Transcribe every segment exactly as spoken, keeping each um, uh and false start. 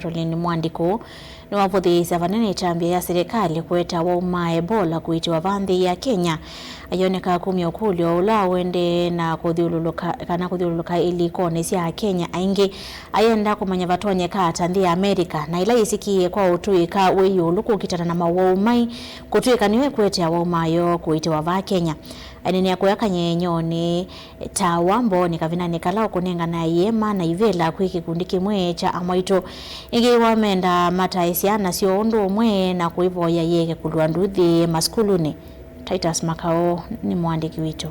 Caroline Mwandĩko nĩwavũthĩĩsya vanene ĩtambya ya silikalĩ kũete awau ma Ebola kũitĩwa va nthĩ ya Kenya. Ayoneka kumya ũkũlyo ũla ũendee na kũthyũlũlũka, kana kũthyũlũlũka ilikonĩ sya Akenya aingĩ, ayenda kũmanya vatonyeka ata nthĩ ya Amerika, na ĩla yĩsikie kwa ũtũĩka wĩ ĩũlũ kũkitana na mawau mai, kũtw'ĩka nĩyo ĩkwete awau mayo kũitĩwa va Kenya. Aineenea kũya kanyenyonĩ tawa mboonĩ kavindanĩ kala ũkũnengana ĩeema na ivĩla kwĩ kĩkundi kĩmwe kya amwaitũ. Ĩngĩ wamenda matae syana syoo ũndũ ũmwe na kũivoya yĩeke kũlua nduthi masukulunĩ. Titus Makau nĩ mũandĩki witũ.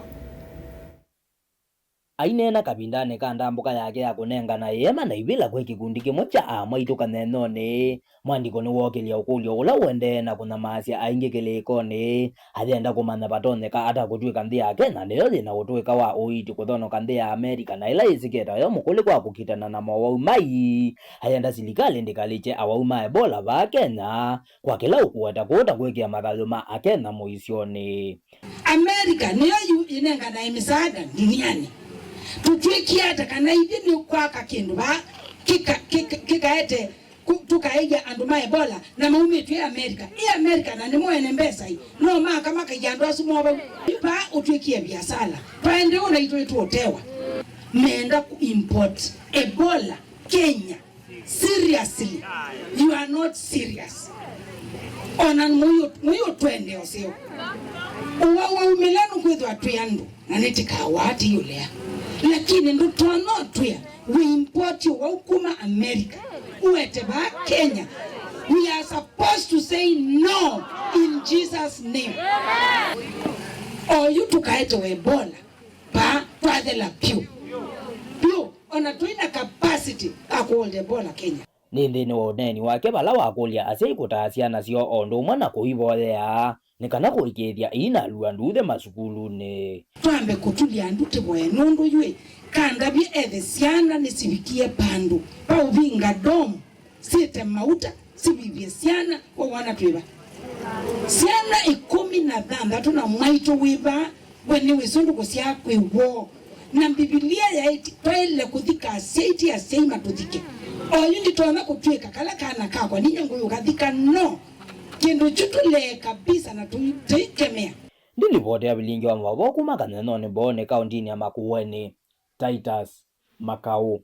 Aineena kavindanĩ ka ndambũka yake ya kũnengana ĩeema na ivĩla kwĩ kĩkundi kĩmwe kya amwaitũ kanyenyonĩ, Mwandĩko nĩwookĩlya ũkũlyo ũla ũendee na kũnyamaasya aingĩ kĩlĩkonĩ. Ayenda kũmanya vatonyeka ata kũtw'ĩka nthĩ ya Kenya nĩyo yĩ na ũtũĩka wa ũiiti kũthonoka nthĩ ya Amerika, na ĩla yĩsĩkĩe tayo mũkũlĩ kwa kũkitana na mowau mai. Ayenda silikalĩ ndĩkalikye awau ma Ebola vaa Kenya, kwa kĩla ũkũweta kũũ ta kwĩkĩa mathayũ ma Akenya mũisyonĩ. Amerika nĩyo yu ĩnenganae mĩsaada ndunianĩ. Tũtw'ĩkie ata kana ithyĩ nĩ kwaka kĩndũ vaa kĩka-, kĩka-, kĩkaete ku-, tũkaĩya andũ ma Ebola na maumĩtw'e Amerika? Ĩ Amerika na nĩmo ene mbesa ii, no maka makaiya andũ asu moo vau. Yu vaa ũtw'ĩkie viasala, twaendee ũnaitũ ĩtũũtewa. Meenda ku import Ebola Kenya. Seriously, you are not serious. Ona mũiũ, mũiũ twende ũseo. Ũwa waumĩla nũkwĩthwa twĩ andũ, na nĩtĩkawaa tiyũlea. Lakini ndũtonya ũtwĩa, we import ũwau kuma America, ũete vaa Kenya. We are supposed to say no in Jesus' name. Oyu tũkaetewe Ebola. Vaa twathela vyũ. Vyũ, ona tũi na capacity ya kũhold Ebola Kenya. Nĩ nthĩnĩ wa ũneeni wake vala wakũlya asyai kũtaa syana syoo o ũndũ ũmwe na kũivoyea nĩ kana kũĩkĩĩthya iinalua nduuthĩ masukulunĩ. Twambe kũtulya ndu tĩvoye nũndũ yu ĩ, kandavye ethe syana nĩsivikie vandũ va ũvinga domu. Syĩte mauta, sivivye syana, wawona twĩva? Syana ĩkũmi na thanthatũ na mwaitũ wĩva, we nĩwĩsĩ ũndũ kũsyaa kwĩ woo. Na Mbivilia yaĩtye twaĩle kũthika asyai, ti asyai matũthike. Oyu nditonya kũtw'ĩka kala kana kakwa ninya ngũyũkathika, no. Kĩndũ kyu tũlee kabisa na tũi-, tũikemea. Ndilivoti ya vilingi wa maũvoo kuma Kanyenonĩ Mboonĩ, kaũndinĩ ya Makueni, Titus Makau.